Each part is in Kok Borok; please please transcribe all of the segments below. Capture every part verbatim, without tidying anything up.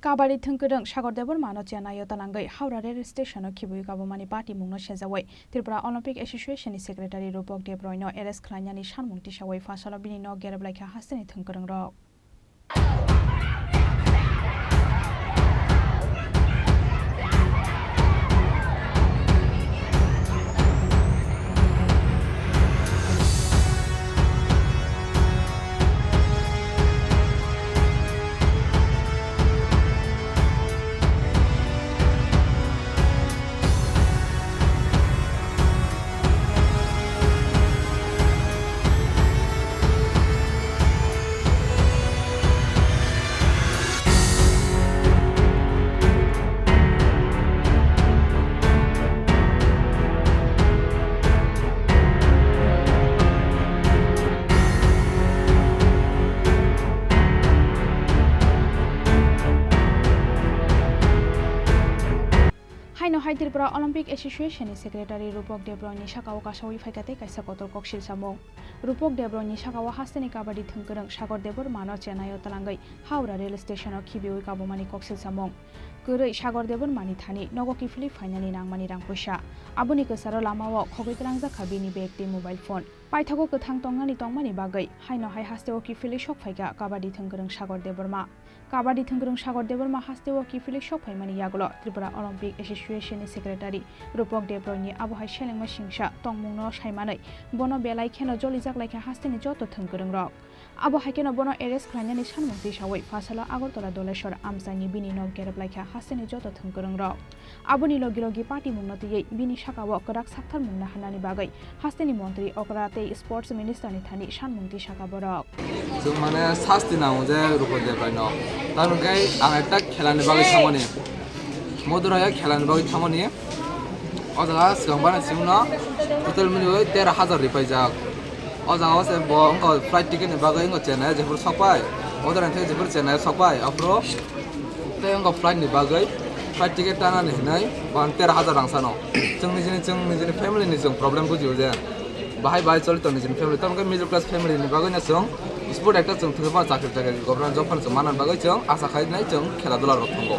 Kabaddi thwngkwrwng Sagar Debbarma no Chennai o twlangwi Howrah rail station o khibiwi kabumani patimung no sejawi Tripura Olympic Association ni secretary Rupak Debroy no arrest khlainani sanmung tisawi phasalo bini nok gerep laikha hasteni thwngkwrwng rok. Haino hai Tripura Olympic Association ni secretary Rupak Debroy ni saka o kasawi phaikha tei kaisa kotor koksil samung. Rupak Debroy ni saka o hasteni kabaddi thwngkwrwng Sagar Debbarma no Chennai o twlangwi Howrah rail station o khibiwi kabumani koksil samung. Kwrwi Sagar Debbarma ni thani nogo kiphilwi phainani nangmani rang puisa. Aboni kwcharo lama o khogwi twlangjakha bini bag tei mobile phone. Paithago kwthang tongnani tongmani bagwi haino hai hasteo kiphilwi sok phaikha kabaddi thwngkwrwng Sagar Debbarma. Kabaddi thwngkwrwng Sagar Debbarma hasteo kiphilwi sok phaimani yagulo Tripura Olympic Association ni secretary Rupak Debroy ni abo hai selengma singsa tongmung no saimanwi bono belai kheno jolijak laikha hasteni joto thwngkwrwng rok. Abo hai kheno bono arrest khlainani sanmung tisawi phasalo Agartala Doleshwar amchaini bini nok gerep laikha hasteni joto thwngkwrwng rok. Aboni logi logi patimung no twiwi bini saka o kwrak sakthar mung naharnani bagwi hasteni montri okra tei sports minister ni thani sanmung tisaka borok. Chwng mane sasti nango je Rupak Debroy no. Tamoni khe ang ekta khela ni bagwi thangmani. Madurai o khela ni bagwi thangmani. O jaga swkang bana chwngno total mili tero hajar ripaijak. O jaga o se bo wngkha flight ticket ni bagwi wngkha Chennai jephuru sokpai. O jaga khe jephuru Chennai sokpai aphuru tei wngkha flight ni bagwi flight ticket tanani hinwi bo tero hajar rang sano. Chwng nijini chwng nijini family ni chwng problem bujio je. Bahai bahai choli tong nijini family. Tamo khe middle class family ni bagwi no chwng sport ekta chwng thwngwi phano chakri chakri government job phano chwng manna bagwi chwng asa khai nai chwng khela dula rok thwngo.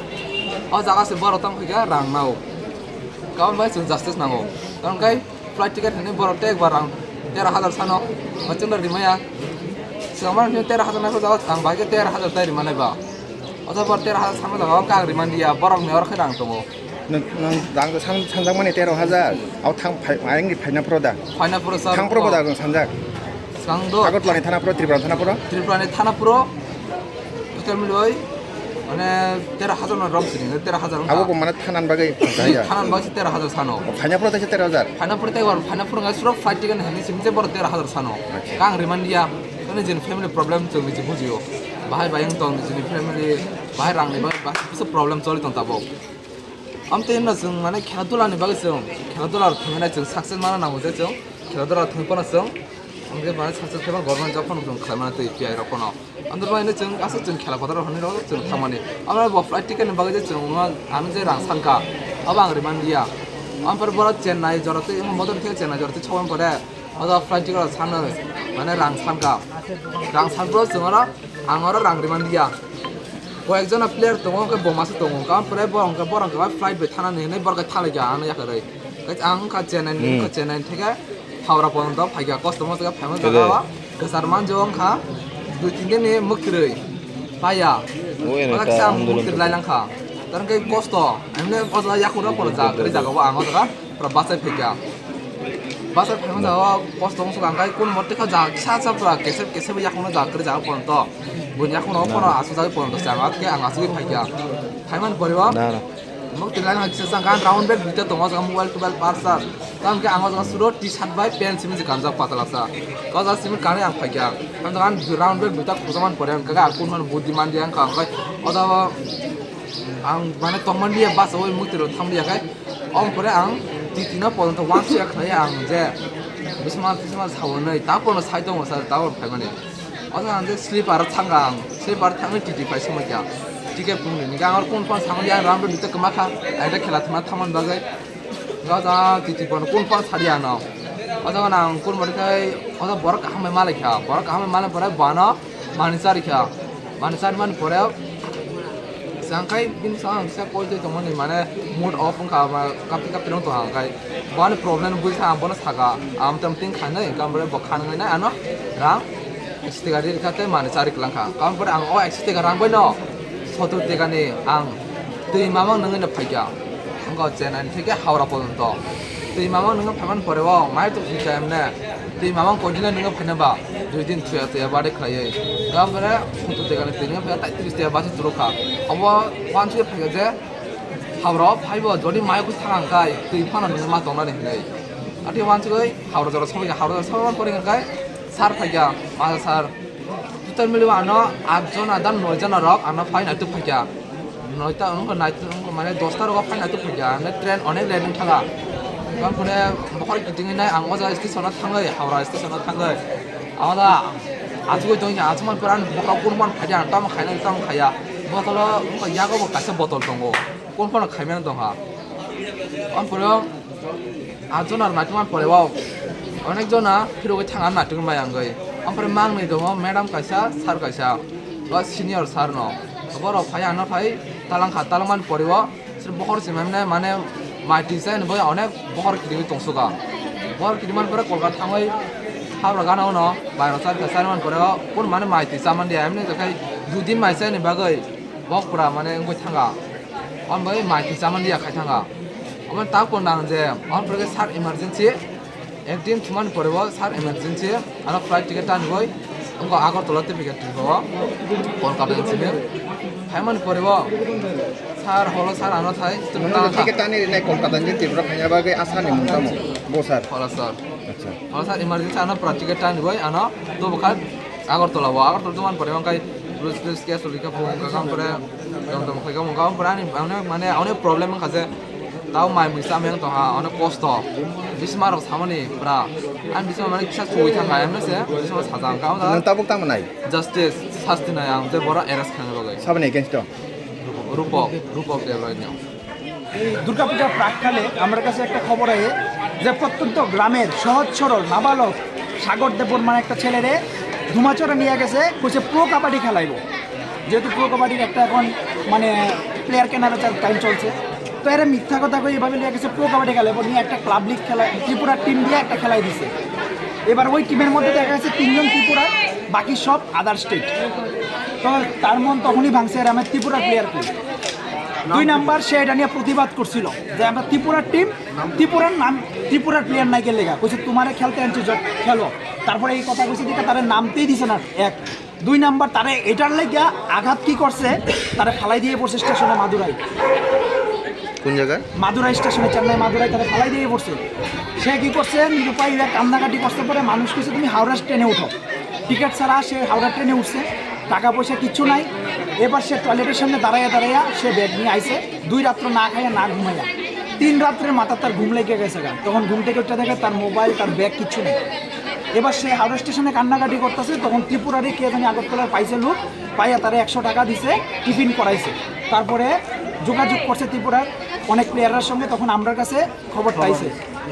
O jaga se borok tamo khe rang nao. Kawan bai chwng justice nango. Tamo khe flight ticket hinwi borok tei ekbar rang tero hajar sano. Hachwk no rimaya. Swkang mano tero hajar nai jaga ang bai khe tero hajar tai rima nai ba. O jaga bor tero hajar sano jaga o kang rima dia borok ni oro khe rang tongo. Nwng, nwng rang san-, sanjakmani tero hajar. Abo thang phai, ayang di phaina phoro da? Phaina phoro sir. Thang phoro bo da nwng sanjak? Swkang do. Agartala ni thana phoro, Tripura ni thana phoro? Tripura ni thana phoro. Hotel miloi, mane tero hajar no rom sini, tero hajar wngkha. Abo bo mane thanan bagwi jaya? Thanan bagwi tero hajar sano. O, phaina phoro tei tero hajar? Phaina phoro tei wan, phaina phoro ngai surok flight ticket ni hinwi simi je boro tero hajar sano. Acha. Kang rima dia, kani jin family problem chwng niji bujio. Bahai bayang tong jini family, bahai rang ni bagwi bahai kisa problem choli tong tabok. Amtwi hwnba chwng mane khela dula ni bagwi chwng khela dula rok thwngwi nai chwng success mana nango je chwng khela dula rok thwngwi phano chwng amtwi mane success khe government job phano chwng khlai mano twi P I rok phano. Amtwi bai chwng aswk chwng khela kotor rok hinwi rok chwng thangmani. Amo bo flight ticket ni bagwi je chwng ano je rang sankha abo ang rima nliya. Ampar boro Chennai jora twi motor khe Chennai jora twi chobang pore. O jaga flight ticket rok sanwi mane rang sankha. Rang sanphuru chwng oro ang oro rang rima nliya. Koyekjona player tongo, hwnkhe bo masa tongo. Hwnkhe ampore bo hwnkhe borok hwnkhe flight bai thanani hinwi borok khe thanglaikha ano yakarwi. Hwnkhe ang wngkha Chennai ni, hmm, wngkha Chennai ni theke Howrah porjonto phaikha. Kosto mosto khe phaima jaga o kwchar manjo wngkha dui tin din ni mwktwrwi paiya. O eno. Ola ta kisa ang andolon mwktwrwi lailangkha. Tarwngkhe kosto, ang le o jaga yakurok phano jaga kwrwi jaga o ang o jaga. Pura bachai phaikha. Bachai phaima jaga o kosto wngsuka hwnkhe kun mote kha jaga kisa sa pura kesep kesep yakungno jaga kwrwi jaga porjonto. Buini yakungno phano aswk jagwi porjonto se ang atke ang aswkwi phaikha. Phaimani pore o. Na, na. Mwktwrwi laina kisa sa gan round bag duita tongo o jaga mobile tobile parcel. Tamo khe ang o jaga suro T-shirt bai pant simi je kanjak patala sa. O jaga simi kanwi ang phaikha. Ang jaga round bag duita khojak mani pore ang khe ang kun mani budi mandi ang kha hwnkhe o jaga o ang mane tongmani ya bus o mwktwrwi thangli ya khe. Oboni pore ang titi no porjonto uansukya khlaiya ang je bisma tisma sawi nai ta porno sai tongo sa ta porno phaimani. O jaga ang je sleeper o thangkha ang, sleeper thangwi titi pai songma kha. Ticket phunukni hwnkhe ang oro kun phano samani ang round bag duita kwma kha, ang ta khela thwngna thangmani bagwi. O jaga titi porno kun phano sadi ano. O jaga ang kun mani khai o jaga borok kaham bai malai kha, borok kaham bai malai pore bo ano mani chari kha, mani chari mani pore. Ang khai bini sa ang sa call tei tongmani mane mood off wngkha, ma kapti kapti rong tong ang khai. Bani problem bui kha ang bono saka, am tam ting khanai, kam re bo khanai na ano rang sticker ri kha tei mani chari klang kha. Kam pore ang o sticker rang bai no sotur tega ni ang twi mamang nangwi no phaikha. Ang ko Chennai theke Howrah porjonto twi mamang nangwi phaiman pore o mai to kisa emne. Twi mamang koi din nangwi phaina ba dui din thuya thuya bade khlaiwi. Kam pore sotur tega ni twi nangwi phai tai tris tega basi turu kha. Abo wansi phaikha je Howrah phaibo jodi mai ku thang kai twi phano nangwi ma tongnani hinwi. Ati wansi goi Howrah jora sobai Howrah jora sobai pore kai sar phaikha ma sar. Total milibo ano aat jona dan noi jona rok ano phai naituk phaikha. Noita wngkha naituk wngkha mane dosta rogo phai naituk phaikha. Ano train onek late wngkha. Bang kune bokhor kitingwi nai ang o jaga station o thangwi Howrah station o thangwi. Amo da achugwi tongkha achukman pore ani bokhorok kun phan phaikha ang tamo khainai tamo khaiya. Botolo wngkha yago bo kaisa botol tongo. Kun phano khaimani tongkha. Ampore aat jona naitokma pore o onek jona phirogwi thang naitokma bai angwi. Ampore mangni tongo madam kaisa sir kaisa o senior sir no. Borok phai ano phai talangkha talangmani pore o sir bokhor se mane mane mai tisa ni bai onek bokhor kitingwi tongsuka. Bokhor kitingmani pore Kolkata thangwi habra gana uno bai rok chari kha chari mani pore o kun mane mai tisa mandi emni jakhai dui din mai chani bagwi. Bok pura mane wngwi thanga. Omo bai mai kisa mani ya khai thanga. Omo tak pon nang je, omo pore sir emergency. Ek din thumani pore bo sir emergency. Ano flight ticket tan goi. Wngkha Agartala te ticket bo. Kolkata ni sini. Phaimani pore bo. Sir holo sir ano thai. Tang ticket tani rinai Kolkata ni Tripura phaina bagwi asa ni mung tamo. Bo sir. Holo sir. Acha. Holo sir emergency ano pura ticket tan goi ano to bokha Agartala bo, Agartala tongmani pore wngkha police, police case rwkha phone wngkha, wngkha pore tong tong khaikha wngkha, wngkha pore ani, ani mane, ani problem wngkha je tao mai mui chamani wng tongkha, onek kosto. Bisma rok samani pura. Ani bisma mane kisa chuwi thangkha, emno se bisma saja wngkha, wngkha. Nang tabuk tamo nai? Justice, sasti nai ang, je bora arrest khaina bagwi. Saboni against o? Rupok, Rupok Debrai no. এই দুর্গাপূজার প্রাককালে আমার কাছে একটা খবর আহে যে প্রত্যন্ত গ্রামের সহজ সরল নাবালক সাগর দেববর্মার একটা ছেলেরে ধুমাচড়া নিয়ে গেছে, কইছে প্রো কাবাডি খেলাইবো, যেহেতু প্রো কাবাডির একটা এখন মানে প্লেয়ার কেনা বেচার টাইম চলছে। তো এরা মিথ্যা কথা কই এভাবে নিয়ে গেছে প্রো কাবাডি খেলাইবো, নিয়ে একটা ক্লাব লিগ খেলা ত্রিপুরার টিম দিয়ে একটা খেলাই দিছে। এবার ওই টিমের মধ্যে দেখা গেছে তিনজন ত্রিপুরা, বাকি সব আদার স্টেট। তো তার মন তখনই ভাঙছে, এরা আমার ত্রিপুরার প্লেয়ার কই। দুই নাম্বার, সে এটা নিয়ে প্রতিবাদ করছিল যে আমরা ত্রিপুরার টিম, ত্রিপুরার নাম, ত্রিপুরার প্লেয়ার নাই গেলে গা, কইছে তোমারে খেলতে আনছি, যা, খেলো। তারপরে এই কথা কইছে দেখে তারা নামতেই দিছে না। এক। দুই নাম্বার, তারা এটার লাগিয়া আঘাত কি করছে, তারা ফালাই দিয়ে পড়ছে স্টেশনে মাদুরাই। কোন জায়গায়? মাদুরাই স্টেশনে, চেন্নাই মাদুরাই তারা ফালাই দিয়ে পড়ছে। সে কি করছে, নিরুপায় হয়ে কান্নাকাটি করতে পারে, মানুষ কইছে তুমি হাওড়া ট্রেনে উঠো, টিকিট ছাড়া। সে হাওড়া ট্রেনে উঠছে, টাকা পয়সা কিচ্ছু নাই। এবার সে টয়লেটের সামনে দাঁড়াইয়া দাঁড়াইয়া সে ব্যাগ নিয়ে আইছে, দুই রাত্র না খাইয়া না ঘুমাইয়া, তিন রাত্রের মাথা তার ঘুম লেগে গেছে গা। তখন ঘুম থেকে উঠে দেখে তার মোবাইল, তার ব্যাগ কিচ্ছু নেই। এবার সে হাওড়া স্টেশনে কান্নাকাটি করতেছে, তখন ত্রিপুরারই কে জানি আগরতলার পাইছে লোক, পাইয়া তারা একশো টাকা দিছে, টিফিন করাইছে। তারপরে যোগাযোগ করছে ত্রিপুরার অনেক প্লেয়ারের সঙ্গে, তখন আমরার কাছে খবর পাইছে।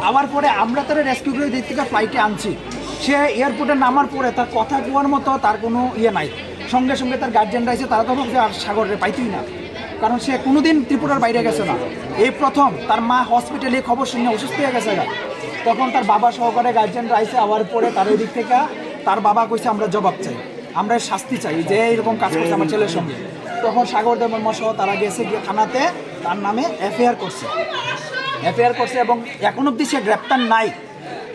আবার পরে আমরা তারা রেস্কিউ করে দিক থেকে ফ্লাইটে আনছি। সে এয়ারপোর্টে নামার পরে তার কথা কোয়ার মতো তার কোনো ইয়ে নাই। সঙ্গে সঙ্গে তার গার্জিয়ানরা এসে তারা তো ভাবছে আর সাগররে পাইতই না, কারণ সে কোনোদিন ত্রিপুরার বাইরে গেছে না। এই প্রথম তার মা হসপিটালে খবর শুনে অসুস্থ হয়ে গেছে গা। তখন তার বাবা সহকারে গার্জিয়ানরা আইসে, আওয়ার পরে তার ওই দিক থেকে তার বাবা কইছে আমরা জবাব চাই, আমরা শাস্তি চাই, যে এরকম কাজ করছে আমার ছেলের সঙ্গে। তখন সাগর দেববর্মা সহ তারা গেছে গিয়ে থানাতে তার নামে এফআইআর করছে, এফআইআর করছে এবং এখন অবধি সে গ্রেপ্তার নাই।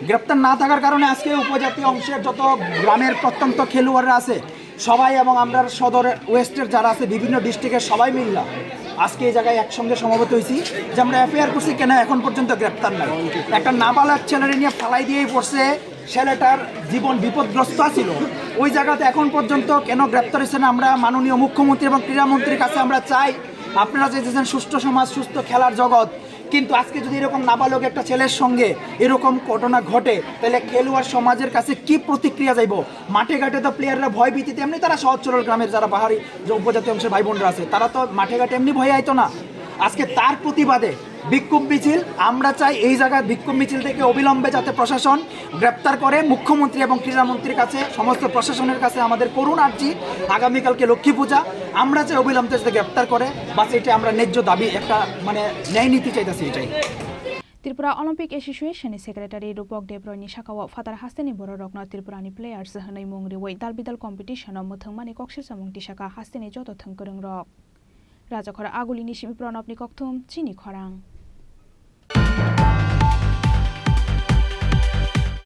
গ্রেপ্তার না থাকার কারণে আজকে উপজাতি অংশের যত গ্রামের প্রত্যন্ত খেলোয়াড়রা আছে সবাই এবং আমরা সদর ওয়েস্টের যারা আছে বিভিন্ন ডিস্ট্রিক্টের সবাই মিললাম আজকে এই জায়গায় একসঙ্গে সমবেত হয়েছি যে আমরা এফআইআর করছি, কেন এখন পর্যন্ত গ্রেপ্তার নাই। একটা নাবালক ছেলেরে নিয়ে ফালাই দিয়েই পড়ছে, ছেলেটার জীবন বিপদগ্রস্ত ছিল। ওই জায়গাতে এখন পর্যন্ত কেন গ্রেপ্তার হয়েছে না? আমরা মাননীয় মুখ্যমন্ত্রী এবং ক্রীড়ামন্ত্রীর কাছে আমরা চাই, আপনারা যে চাইছেন সুষ্ঠু সমাজ, সুস্থ খেলার জগৎ, কিন্তু আজকে যদি এরকম নাবালক একটা ছেলের সঙ্গে এরকম ঘটনা ঘটে, তাহলে খেলোয়াড় সমাজের কাছে কি প্রতিক্রিয়া যাইব? মাঠে ঘাটে তো প্লেয়াররা ভয় ভীতিতে, এমনি তারা সহজ সরল গ্রামের যারা পাহাড়ি যে উপজাতি অংশের ভাই বোনরা আছে, তারা তো মাঠে ঘাটে এমনি ভয়ে আইতো না। আজকে তার প্রতিবাদে বিক্ষোভ মিছিল আমরা চাই, এই জায়গায় বিক্ষোভ মিছিল থেকে অবিলম্বে যাতে প্রশাসন গ্রেপ্তার করে। মুখ্যমন্ত্রী এবং ক্রীড়ামন্ত্রীর কাছে, সমস্ত প্রশাসনের কাছে আমাদের করুণ আর্জি, আগামীকালকে লক্ষ্মী পূজা, আমরা চাই অবিলম্বে যাতে গ্রেপ্তার করে। বাস, এটা আমরা ন্যায্য দাবি, একটা মানে ন্যায় নীতি চাইতেছি, এটাই। Tripura Olympic Association ni Secretary Rupok Debroy ni saka o phatar haste ni borok rokno Tripura ni players hwnwi mung riwi dal bidal competition o mwthwng mani kok sirsamung tisaka haste ni joto thwng kwrwng rok. Rajakhor Aguli ni simi Pranab ni kokthum chini khorang.